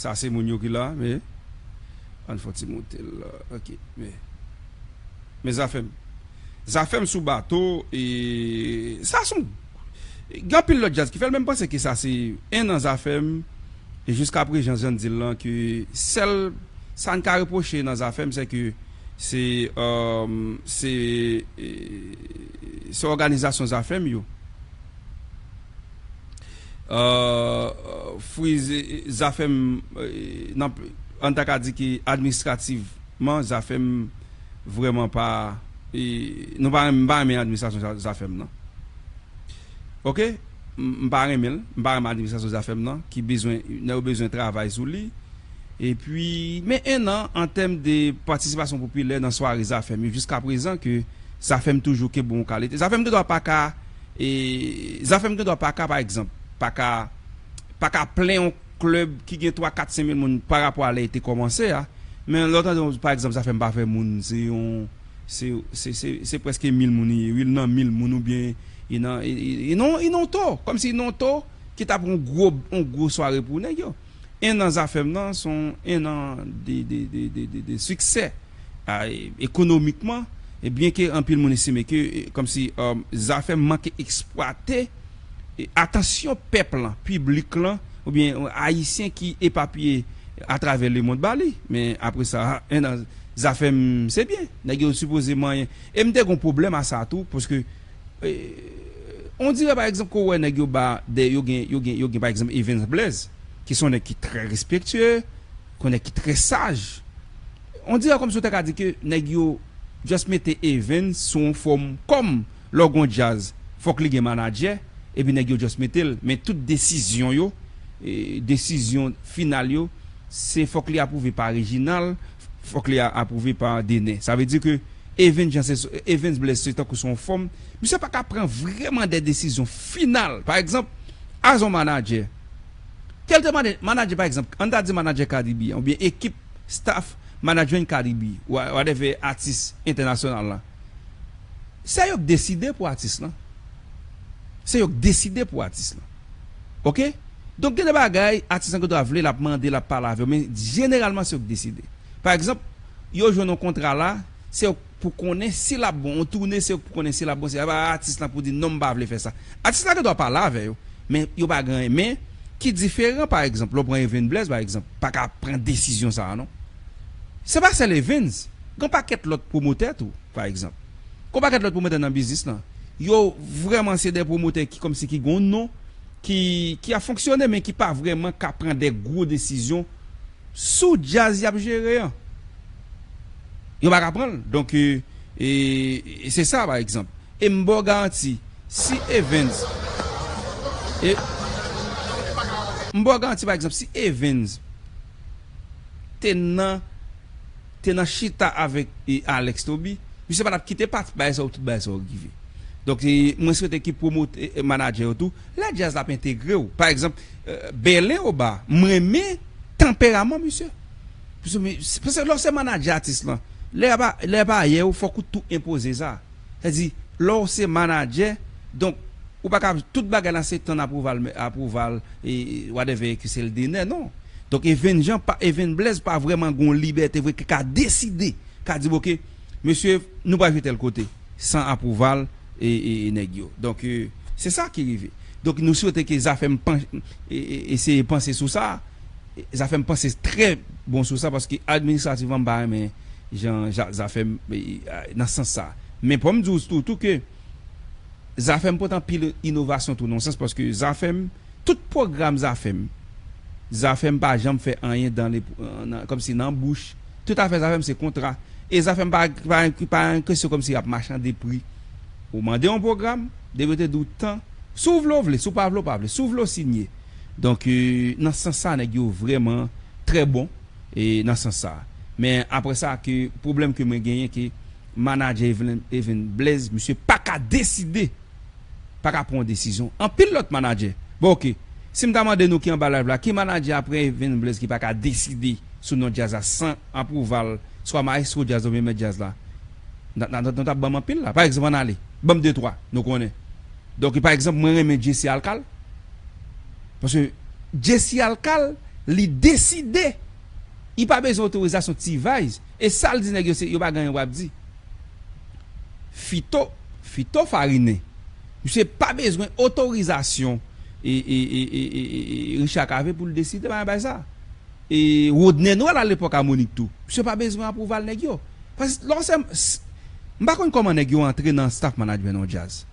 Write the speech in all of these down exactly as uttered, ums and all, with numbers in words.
Sa se moun yo ki la, men ann fè ti moute l la. Ok, men men Zafèm. Zafèm sou bato, e sa se yon, gen anpil lòt djaz ki fè l, men m panse ke sa se en an Zafèm, e jiska prezan, jan n di l lan, ke sèl sa n ka repwoche nan Zafèm, se ke se, um, se, e, se òganizasyon Zafèm yo. Euh, frize, Zafèm, euh, nan, an ta ka di ke administrativman, Zafèm vrèman pa, e, nou pa, m pa renmen administrasyon Za- Zafèm nan. Ok? M m pa renmen l, m pa renmen administrasyon Zafèm nan, ki bezwen, nèg yo bezwen travay sou li. Epi, men en an, an tèm de patisipasyon popilè nan sware Zafèm yo, jiska prezan ke Zafèm toujou kenbe yon kalite. Zafèm gendwa pa ka, e, Zafèm gendwa pa ka, pa egzanp, pa ka, pa ka plen yon klèb ki gen twa, kat, senk mil moun pa rapò a lè l te kòmanse a. Men lè w tande, pa egzanp, Zafèm pa fè moun, se yon, se, se, se, se prèske mil moun li ye, wi, l nan mil moun oubyen li nan, e, e, e non, li nan yon to, kòmsi li nan yon to ki t ap yon gwo, yon gwo sware pou nèg yo. En an Zafèm nan, se yon en an de, de, de, de, de, de siksè, a, e, ekonomikman, e byen ke anpil moun estime ke, e, kòmsi, um, Zafèm manke eksplwate, e, atansyon pèp lan, piblik lan, oubyen, e, Ayisyen ki epapiye atravè lemonn ba li. Men apre sa, en an Zafèm, se byen. Nèg yo sipoze manyen. E m te gen yon pwoblèm a sa tou, paske, e, on dirè, pa egzanp, ke w wè nèg yo ba de, yo gen, yo gen, yo gen, pa egzanp, Evens Blaise, ki se yon nèg ki trè respektye, yon nèg ki trè saj. On dirè kòmsi w ta ka di ke nèg yo just mete Evens sou yon fòm kòm lè w gen yon djaz, fòk li gen manadjè, epi nèg yo just mete l. Men tout desizyon yo, e, desizyon final yo, se fòk li apwouve pa Reginald, fòk li a- apwouve pa Dener. Sa vle di ke Evens Jean se, Evens Blaise se tankou se yon fòm. Misye pa ka pran vrèman de desizyon final. Pa egzanp, as yon manadjè, kèl te mande, manadjè, pa egzanp, ann ta di manadjè Cardi B, oubyen ekip, staff, management Cardi B, wa- whatever, atis entènasyonal la. Se yo k deside pou atis lan. Se yo k deside pou atis lan. Ok? Donk, gen de bagay, atis lan gendwa vle, l ap mande, l ap pale avè w, men jeneralman, se yo k deside. Pa egzanp, yo jwenn yon kontra la, se yo k pou konnen si l ap bon, yon toune, se yo k pou konnen si l ap bon, se pa atis lan pou di, "Non, m pa vle fè sa." Atis lan gendwa pale avè yo, men yo pa gen anyen. Men, ki diferan, pa egzanp, lè w pran Evens Blaise, pa egzanp, pa ka pran desizyon sa a, non. Se pa sèl Evens, gen yon pakèt lòt pwomotè tou, pa egzanp. Gen yon pakèt lòt pwomotè nan biznis lan. Yo vrèman se de pwomotè ki kòmsi ki gen yon non, ki, ki ap fonksyone, men ki pa vrèman ka pran de gwo desizyon sou djaz y ap jere an. Yo pa ka pran l. Donk, e, e, e se sa, pa egzanp. E m ba w garanti, si Evens, e, m ba w garanti, pa egzanp, si Evens te nan, te nan chita avèk, e, Alex Toby, misye pa t ap kite pati bagay sa yo, tout bagay sa yo rive. Donk, e, mwen swete ki pwomotè, e, e, manadjè yo tou, lè djaz la ap entegre w. Pa egzanp, e, Bèlen Oba, m renmen tanperaman misye. Paske, paske lè w se manadjè atis lan, lè pa, lè pa yè ou, fòk ou tou enpoze sa. Sa di, lè w se manadjè, donk, ou pa ka, tout bagay la se tann apwouval, apwouval, e, e, whatever, ke se l Dener, non. Donk, Evens Jean pa, Evens Blaise pa vrèman gen yon libète vre ki ka deside, ka di, "Ok, mesye, nou pral jwe tèl kote," san apwouval, e, e, e nèg yo. Donk, e, se sa ki rive. Donk, nou swete ke Zafèm pan-, e, e, eseye panse sou sa. E, Zafèm panse trè bon sou sa, paske administrativman, m pa renmen jan Ja-, Zafèm, e, e, nan sans sa. Men pou m di w tou, tou ke Zafèm pote anpil inovasyon tou nan sans, paske Zafèm, tout pwogram Zafèm, Zafèm pa janm fè anyen dan le, nan, kòmsi nan bouch. Tout afè Zafèm se kontra. E Zafèm pa, pa, pa yon kesyon kòmsi y ap machande pri. Ou mande yon pwogram, depi yo te di w tan, si w vle, w vle, si w pa vle, w pa vle, si w vle, w sinye. Donk, e, nan sans sa, nèg yo vrèman trè bon, e, nan sans sa. Men apre sa, ke pwoblèm ke mwen genyen, ke manadjè Even, Even Blaise, misye pa ka deside, pa ka pran yon desizyon. Anpil lòt manadjè. Bon, ok. Si m ta mande nou ki anba live la, ki manadjè apre Even Blaise ki pa ka deside sou non djaz la san apwouval, swa maestro djaz la oubyen mèt djaz la? N a, n a, nou t ap ban m anpil la. Pa egzanp, ann ale. Ban m de twa, nou konnen. Donk, pa egzanp, mwen renmen Jesse Alcal. Paske Jesse Alcal, Li deside. Li pa bezwen otorizasyon T-Vice. E sa l di nèg yo, se yo pa gen anyen pou ap di. Fito, Fito Farine. Misye pa bezwen otorizasyon e, e, e, e, e, e, e Richard Cavé pou l deside bagay sa. E Rodney Noël alepòk a Monik tou. Misye pa bezwen apwouval nèg yo. Paske lè w se, s- m pa konn kòman nèg yo antre nan staff management yon djaz.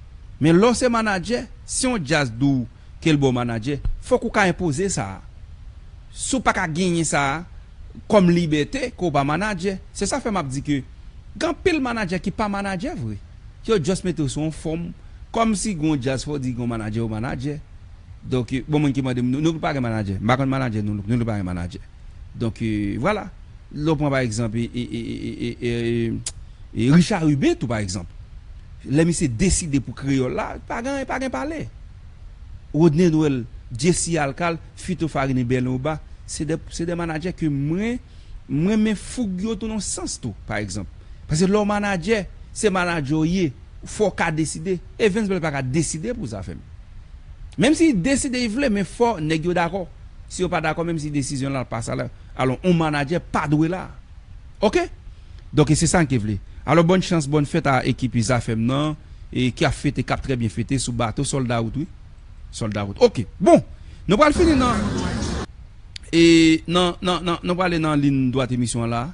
Men lè w se manadjè, si yon djaz di w ke l ba w manadjè, fòk ou ka enpoze sa a. Si w pa ka genyen sa a kòm libète, ke w pa manadjè. Se sa fè m ap di ke gen anpil manadjè ki pa manadjè vre. Yo just mete w sou yon fòm, kòmsi gen yon djaz fò w di gen yon manadjè ou manadjè. Donk, bon, moun ki mande m, nou, nou pa gen manadjè. M pa konn manadjè, nou, nou pa gen manadjè. Donk, euh, vwala. Lè w pran pa egzanp, e, e, e, e, e, e, e Richard Rubin tou, pa egzanp. Lè misye deside pou kreyòl la, pa gen, pa gen pale. Rodney Noël, Jesse Alcal, Fito Farine, Berlin Oba, se de, se de manadjè ke mwen, mwen renmen foug yo tou nan sans tou, pa egzanp. Paske lè w manadjè, se manadjè w ye, fò w ka deside. Evens Bell pa ka deside pou Zafèm. Menm si li deside li vle, men fò nèg yo dakò. Si yo pa dakò, menm si desizyon la pa sa la, alò, yon manadjè pa dwe la. Oke? Donk, se sa n te vle. Alò, bòn chans, bòn fèt a ekip Zafèm nan, e ki ap fete, k ap trè byen fete sou bato Sòlda Wout, wi. Sòlda Wout. Oke. Bon, nou pral fini nan, e nan, nan, nan, nou prale nan liy dwat emisyon an la.